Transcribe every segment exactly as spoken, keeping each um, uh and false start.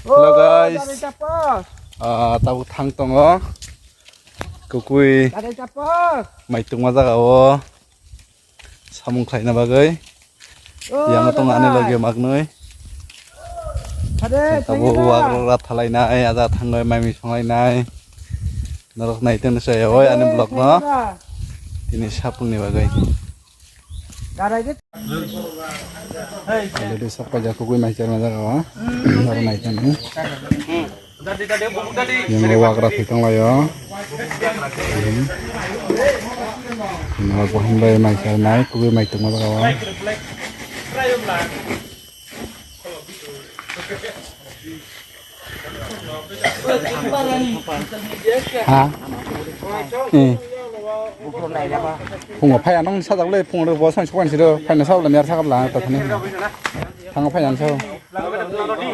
Hello guys. Ah, tabuk thang tongo. Kukui. Maitukma jaga o samung khlaina bagwi. Yang tongo ani logi magnui. Tabuk wagrok rat thalainai, aja thangwi mai mi songlainai. Norok naitwng se oi ani vlog no. Tini sapung ni bagwi. Already sok paijak kukui mai cherma jaga o. Aro nai tong. Yang wagra thai tong lai o. Norok bohim bai mai chernai kukui mai tongma jaga o. Ha? Eh. Phungo phaya nong sajak le phungo bo song sokwan siro phaya sajak le miyar sakap la ta thani. Thango phaya nang sao.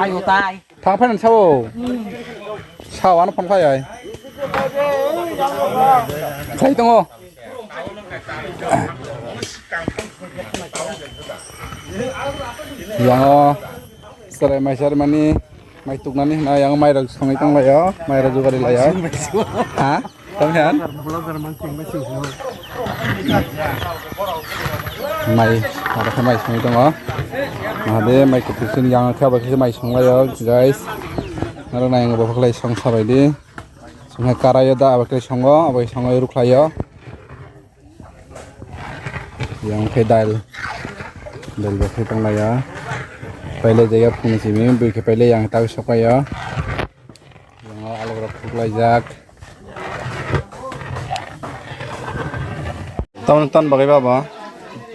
Ayo tai. Thang phaya nang sao. Sao ano phang phaya. Khai tongo. Yango serai mai serai mani mai tuknani hwnna yango mairok songwi tonglaio, mairok jugari laio. Ha? Tamkhan? Mai, aro khe mai songwi tongo. Mahade mai kuthuk sini yango khe abo khe mai songlaio, guys. Aro nai yango bopha khlai song sabaidi. Songkhe karaio da abo khe songo, abo songo rukhlaio. Yang khe dal. Dal bo khe tonglaio. Pailai jaya phungni simi, bui khe pailai yang tau sokaio. Yang alogrok khuklaijak. Tamni ton bagwi baba?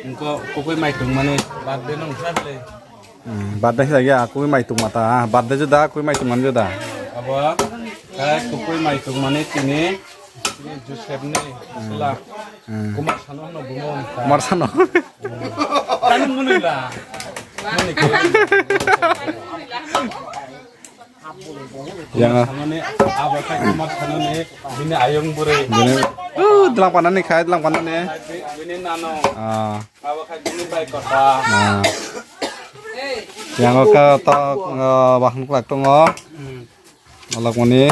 Engko kukui mai tongmani birthday nong khlai. Hmm, birthday khe ya, kui mai tung mata, ah, birthday juda, kui mai tung mani juda. Abo, eh, kukui mai tung mani tini, tini Joseph ni, sila, hmm. Kumar Sanu no bumo. Kumar Sanu. Tani muni la. Muni ke. Yang Kumar Sanu ni, abo khe Kumar Sanu ni, bini ayung bwrwi. Bini, uh, dlang panani khai, dlang panani. Bini nano. Ah. Abo khe bini bai kota. Ah. Yang o khe to, uh, bahang kwlak tongo. Hmm. Alak mani.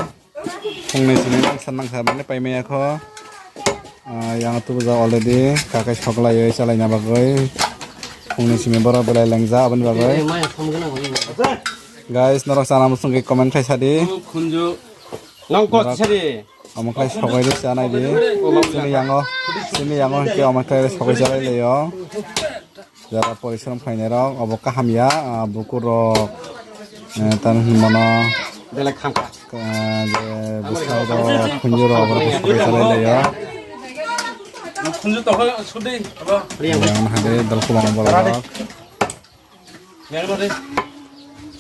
Phungni sini nangsa nangsa mani pai maya kho. Ah, yang tu buja already kakai soklai oi chalai na bagoi. Phungni simi borok belai lengja aboni bagoi. Guys, norok chana muchung khe comment khai sadi. Khunju. Nang kok sadi. Omo khlai sogwi rw cha nai di. Chini yango, chini yango hwnkhe omo khlai sogwi cha lai lai o. Jara porishrom khlainai rok, obo kaham ya, ah, bukur rok, eh, tamo hinwi mano, belai kham kha. Ah, je bwsai rok, khunju rok, obo khe sogwi cha lai lai o. Khunju tokho sudi, abo. Yang hade dal kubang borok.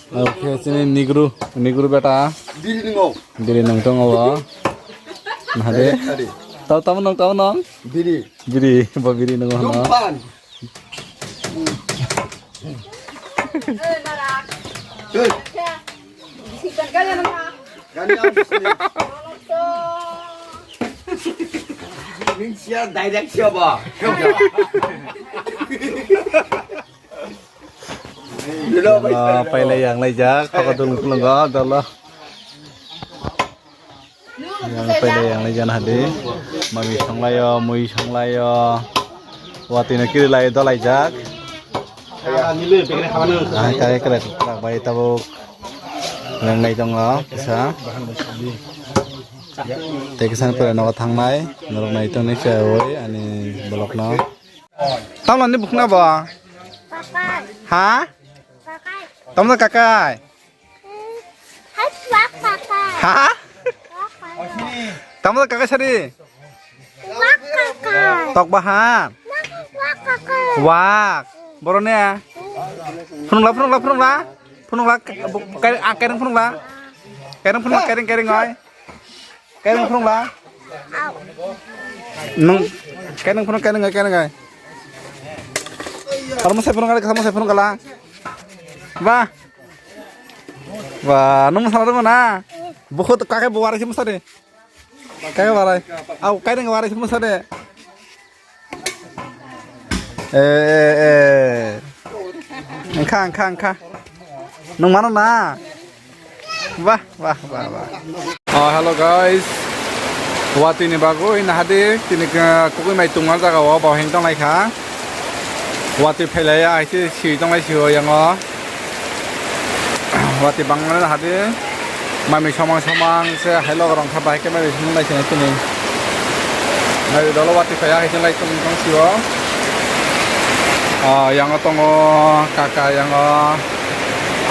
Oke, sini Negro, Negro beta. Biri ningo. Biri nong tongo bo. Nah, de. Adi. Tau, tau nong, tau nong. Biri. Biri, bo biri nong no. Lumpan. Hei. Ganja. Ning sia direct sia ba. Dolo pailai yang laijak, koko dulung dulung go, dolo. Yang pailai yang laijak hadi. Mami songlaio, mui songlaio. Watwi no kiri lai dolaijak. Ah, kaya kira kira bai tabuk. Yang nai tongo kisa. Tei kisa pura nogo thangnai. Norok nai tongni kisa oi ani vlog no. Tamla ni bukhukna bo? Kakai. Ha? Kakai. Tamla kakai? Hmm. Hai, suak kakai. Ha? Suak kakai. Tamla kakai sari? Suak kakai. Tok bahan? Suak kakai. Wak. Borone? Phunukla, phunukla, phunukla. Phunukla, kai-, ah, kaireng phunukla. Kaireng phunukla, kaireng, kaireng oi. Kaireng phunukla. Nung, kaireng phunuk, kaireng oi, kaireng oi. Aro mwsai phunuk, aro mwsai phunuk kala. Ba. Ba, nung mwsana rwngo na? Bukhuk kakai bo warai se mwsade. Kakai warai. Au, kaireng warai se mwsade. Eh, eh, eh. Wngkha, wngkha, wngkha. Nung mano na? Bah, bah, bah, bah. Oh, hello guys. Watwi ni bagwi nahadi tini, uh, kukui mai tungma jaga o bo heng tong lai kha. Watwi phailai ya, hai se swi tong lai sio yango. Watwi bangmani hadi. Mami somang somang se hai log rong kha, bahai khe mami somang lai sini tini. Mami dolo watwi phaiya hai se lai tong tong sio. Ah, yango tongo kaka, yango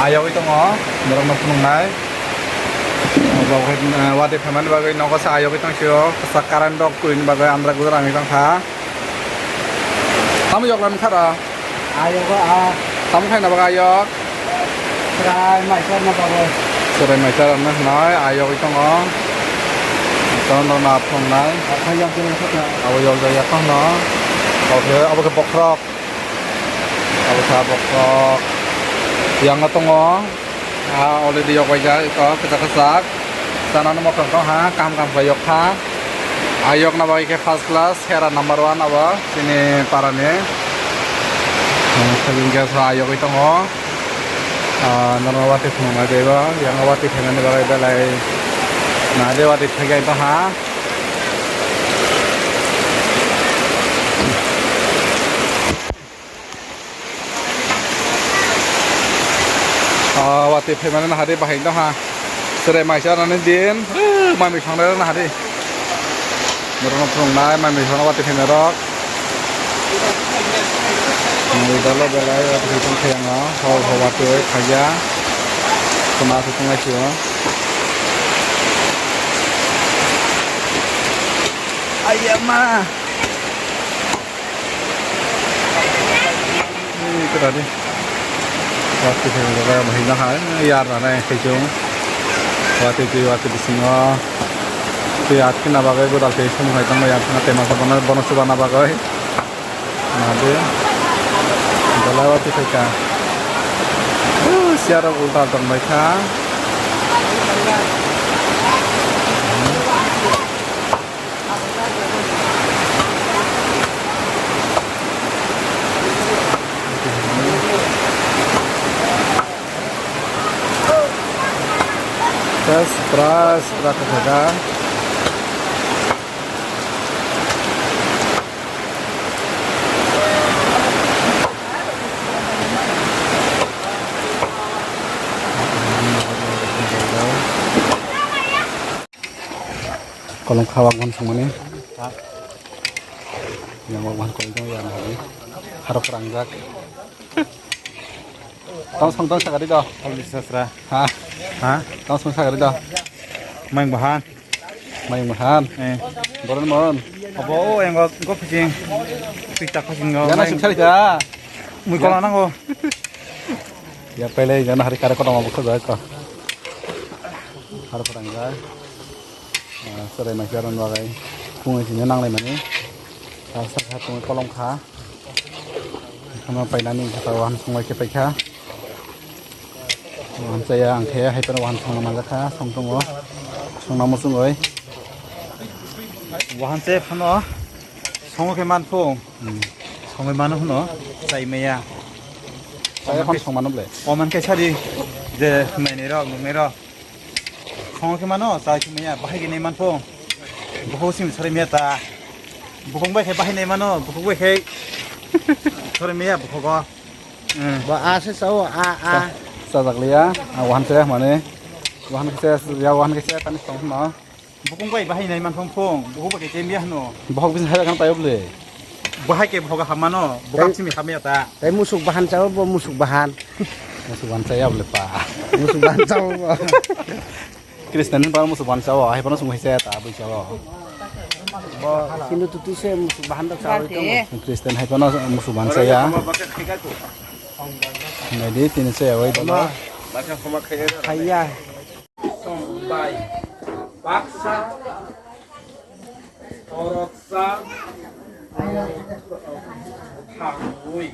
ayogwi tongo, borok no phunuknai. Obo khe, ah, watwi phaimani bagwi nogo sa ayogwi tong sio, sa current rok kwrwini bagwi andra gudra wngwi tong kha. Tamo yoklam khara? Ayok a. Tamo khaina bagwi ayok? Chwrai maisa na bagwi. Chwrai maisa na hwnwi ayok tongo. Ton rok na phungnai. Akhai yok jeng khata. Abo yok jaya kono. Obo khe, obo khe bokhorok. Abo khe bokhorok. Yang tongo. Ah, already yok bai jak, iko kwchak kwchak. Chana no motom tong ha, kaham kaham khlai yok kha. Ah, yok na bai khe first class, sera number one abo chini para ni. Ah, second class ha yok bai tongo. Ah, norok watwi phunuknai tei bo, yang watwi phaimani bagwi belai na de watwi phaigai tong ha. Ah, watwi phaimani nahadi bahai no ha. Chwrai maisa rani din. Mami thangna nahadi. Borokno phunuknai, mami thangna watwi phaimani rok. Mui dalo belai watwi phai tong khe ang o. Hor hor watwi phaiya. Khuna se tong lai sio. Ayama. Ei, kwtadi. Watwi phai jaga bahai no hai, yar nana khaisung. Watwi twi, watwi bisingo. Twi atkhe na bagwi, godal twi sumung hai tongma yar khana tema sa bono, bono chuba na bagwi. Nadi. Belai watwi phaikha. Siya rok ulta tong bai kha. Tei pura, pura kwthaka. Kolom kha wak wan songmani. Yang wak wan koi jang yang hari. Harok rangjak. Tong song tong sagari do. Alwi sasra. Ha? Ha? Tong song sagari do. Maing bahan. Maing bahan. Eh. Boron mon. Abo o yang go go fishing. Pita fishing go. Yana sing sari da. Mui kola nango. Ya pele yana hari kare kono mo ko jai ko. Har phrang jai. Ah, chwrai mai jaron bagai. Phung sini nang lai mani. Sa sa sa phung kolom kha. Khama painani kha wahan song lai khe paikha. Wahan chaya ang khe hai phano wahan songna manjakha song tongo. Songna muchungoi. Wahan chaya phano songo khe man phung. Hmm. Songwi mano hwno chai maya. Chaya phano song mano ble. Oman khe sadi je naini rok nungni rok. Songo khe mano, chai khe maya, bahai khe nai man phung. Bukhuk simi sori maya ta. Bukhuk bai khe bahai nai mano, bukhuk bai khe sori maya bukhugo. Hmm. Ba a se sao, a, a. Sa-, sajak liya, a wahan se mane. Wahan khe se, ya wahan khe se, tani song no. Bukhuk bai bahai nai man phung phung, bukhuk bai khe chemya hwno. Bukhuk bisi hai kan payo ble. Bahai khe bukhuk hamano, bukhuk simi hamya ta. Tai musuk bahan sao bo musuk bahan. Musuk bahan saya ble pa. Musuk bahan sao bo. Kristen ni pa musuk bahan sao, hai pa musuk hai saya ta bui sao. Bo Hindu tuti se musuk bahan da sao itu. Kristen hai pa musuk bahan saya. Nai di tini saya wai da. Khaiya. Tongbai baksa khoroksa thangwi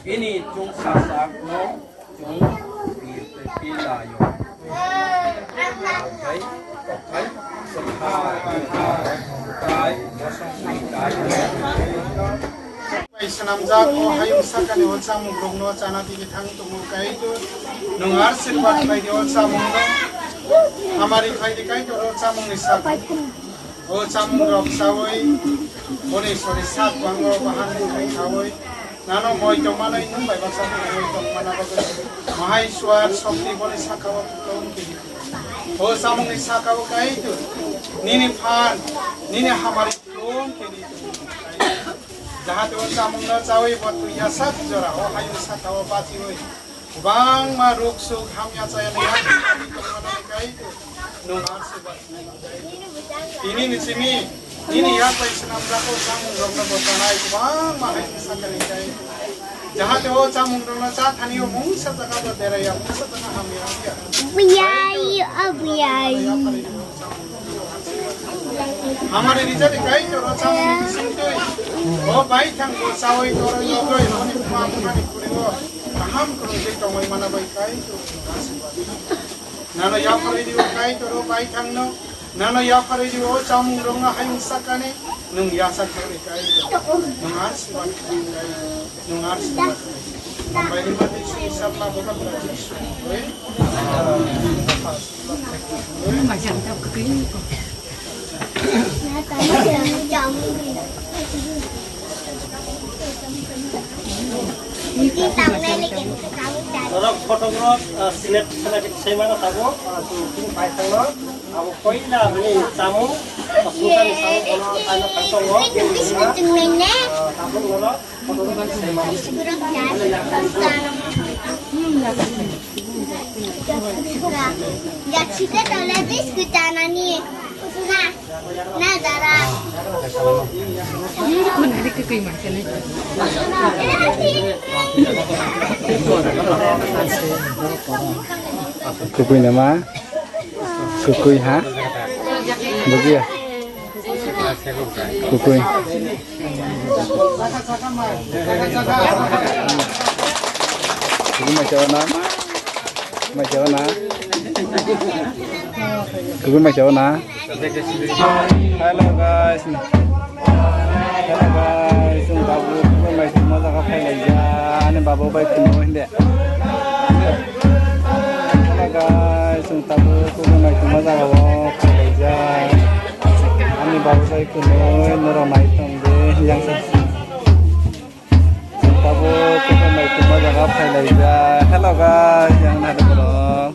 bini chwngsasakno chwng pi-, pilaio. Okhai, okhai, swkha, bwkha, tai, bosongni tai. Bai swnamjak o hayung sakani o chamung rokno chana tigi thang tongo, Kaitor nwng asirwad bai di o chamung no. Hamari khaidi Kaitor o chamungni sak. O chamungrok chawi, boni sori sak bango bahan bwrwi khawi, nano moi tongmanai nwng bai baksa moi tongmana bagwi. Mahai suar sokti boni sakao tong kiri. O chamungni sakao Kaitor, nini phan, nini hamari tong kiri. Jahate o chamungno chawi bo twi yasak jora o hayung sakao bachiwi. Kwbangma ruk suk hamya chaya ni yakni tongmani tongmani kai nwng ar suba. Tini ni simi, nini yak bai swnam jako chamung rok no bo tanai kwbangma hai sakani kai. Jahate o chamung rok no cha thani o mungsa jaga bo berai ya, mungsa jaga hamya hamya. Biyai, o biyai. Hamari rijadi Kaitor o chamung bisingtwi. O bai thang bo chawi toro yogoi, oni buma bumani kuriwo. Kaham kwrwngwi tongwi mana bai Kaitor. Nano yapharwi di o Kaitor o bai thangno. Nano yapharwi di o chamung rokno hayung sakani. Nwng yachak thangwi Kaitor. Nwng ar sibat thangwi Kaitor. Nwng ar sibat. Hambai ni bati sui sabla bokal bati sui. Norok photo rok, ah, select, select sai mano tabuk, ah, chwng chini pai thangno, abo koila bini chamung, ah, sungkani chamung bono taino thang tongo, bini bini ma, ah, tabuk norok. Kwpwi nama? Kwkwi ha? Bujiya? Kwkwi. Kwkwi mai chao na? Mai chao na? Kwkwi mai chao na? Hello guys. Hello guys, chwng tabuk kwbangma mai thangma jaga phailaijak, ani babo bai phunuk hindi. Hello guys, chwng tabuk kwbangma mai thangma jaga o phailaijak, ani babo bai phunuk norok nai tongdi yang se. Chwng tabuk kwbangma mai thangma jaga phailaijak. Hello guys, yang nai borok.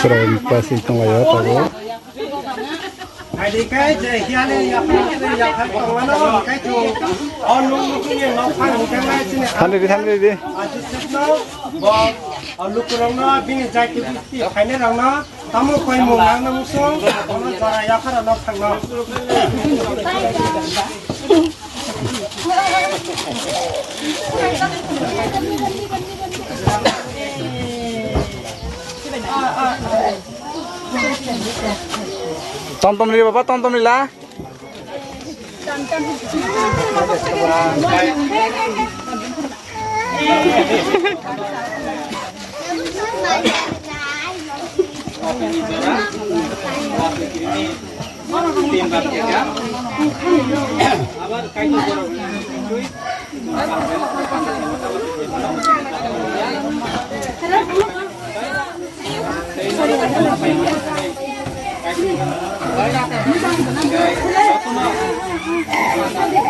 Chwrai plastic tonglaio tabuk. Hai de kai je hiale ya kai tongmano kai tu. O nung nung ni nok phang ni kai chini. Thanri di, thanri di. Aji sitno bo o lukurokno bini jai tu bisti khaine rokno tamo koi mung nangna musung ono jora yaphara nok thangno. Tom tom ri baba, tom tom ri la.